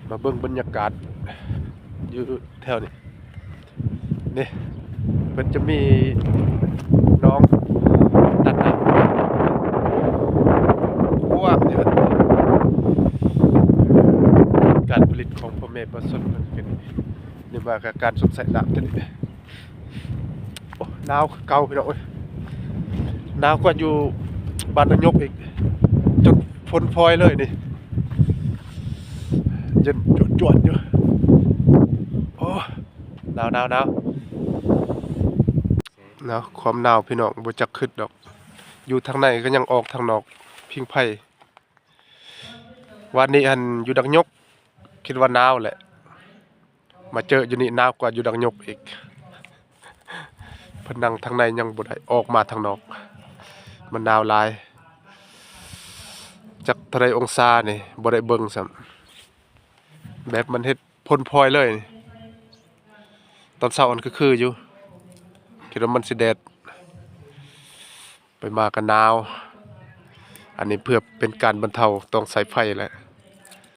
ມາເບິ່ງບັນຍາກາດຢູ່ແຖວນີ້ ນີ້ ເພິ່ນຈະມີໜອງຕັນນ້ຳ ກວ້າງຢູ່ຫັ້ນ ການຜະລິດຂອງພໍ່ແມ່ປະຊາຊົນເພິ່ນກໍດີ ຫຼືວ່າການຊົມໃຊ້ນ້ຳຕົວນີ້. ໂອ້ ໜາວຄືເກົ່າພີ່ນ້ອງເອີຍ ໜາວກວ່າຢູ່ບ້ານດອນຍົກອີກ ຈົນຝົນພອຍເລີຍນີ້ ເຢັນຈວດໆຢູ່. ໂອ້ ໜາວໆໆ ເນາະ ຄວາມໜາວພີ່ນ້ອງ ບໍ່ຈັກຄຶດດອກ ຢູ່ທາງໃນກໍຍັງອອກທາງນອກພິງໄຟ. ວານນີ້ຫັ້ນຢູ່ດອນຍົກ ຄິດວ່າໜາວແຫຼະ ມາເຈີຢູ່ນີ້ໜາວກວ່າຢູ່ດອນຍົກອີກ. ເພິ່ນນັ່ງທາງໃນຍັງບໍ່ໄດ້ອອກມາທາງນອກ ມັນໜາວຫຼາຍ ຈັກເທົ່າໃດອົງສານີ້ ບໍ່ໄດ້ເບິ່ງຊ້ຳ ແບບມັນເຮັດຝົນພອຍເລີຍ. ຕອນເຊົ້າອັນຄືໆຢູ່ ຄິດວ່າມັນຊິແດດ ໄປມາກໍໜາວ. ອັນນີ້ເພື່ອເປັນການບັນເທົາ ຕ້ອງໃຊ້ໄຟແຫຼະ